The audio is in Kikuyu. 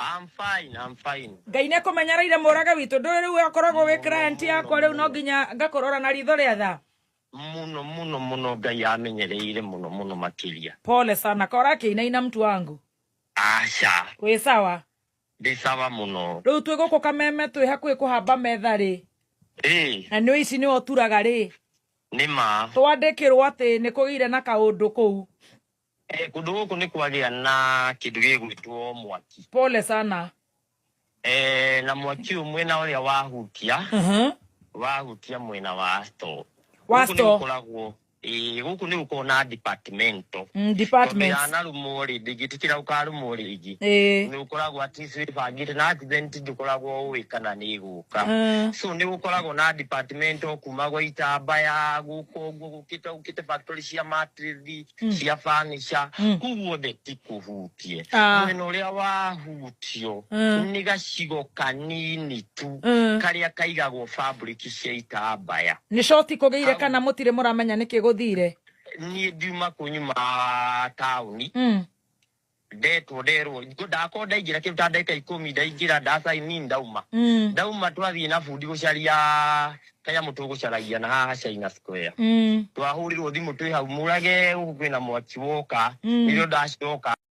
I'm fine, I'm fine. Ngai nĩ akũmenyereire mũrage witũ. Ndũĩ rĩu akoragwo wĩ Mũno, client mũno, yakwa rĩu no mũno. nginya ngakũrora na ritho rĩa tha. Mũno mũno mũno, Ngai amenyereire mũno mũno makĩria. Pole sana, kora kĩinaina mtu wangu. Aca. Wĩ sawa? Ndĩ sawa mũno. Rĩu twĩ gũkũ Kameme, twĩ hakuhĩ kũhamba metha rĩ. Ĩĩ. Na nĩ ici nĩwe ũturaga rĩ. Nĩ ma. Twandĩkĩrwo atĩ nĩ kũgĩire na kaũndũ kũu. Eh, kũndũ gũkũ nĩ kwagĩa na kĩndũ gĩgwĩtwo mwaki. Pole sana. Eh, na mwaki ũyũ mwena ũrĩa wahutia, wahutia mwena wa store. Wa Gũkũ nĩ store. gũkoragwo, ĩĩ, gũkũ nĩ gũkoragwo na departmental. Tondũ Departments. yanarũmwo rĩ, ndĩngĩtĩkĩra ũkarũmwo rĩngĩ. Nĩ ũkoragwo at least wĩbangĩte na accident ndũkoragwo ũĩ kana nĩ ĩgũka. So nĩ gũkoragwo na departmental kuma gwa itambaya gũkũ ũguo gũkĩte gũkĩte factory cia matrithi, cia furniture, kũu guothe ti kũhutie. Mwena ũrĩa wahutio nĩ gacigo kanini tu karĩa kaigagwo fabric cia itambaya. Nĩ shoti kũgĩire Hau. kana mũtirĩ mũramenya nĩkĩ gũthire? Niĩ ndiuma kũnyuma taũni. Ndetwo nderwo ndakorwo ndaingĩra kĩndũ ta ndagĩka 10, ndaingĩra ndacaini ndauma. Ndauma twathiĩ na bundi gũcaria kanyamũ tũgũcaragia na haha China Square. Twahũrirwo thimũ twĩ hau, mũrage gũkũ kwĩna mwaki woka. Nĩrĩo ndacoka.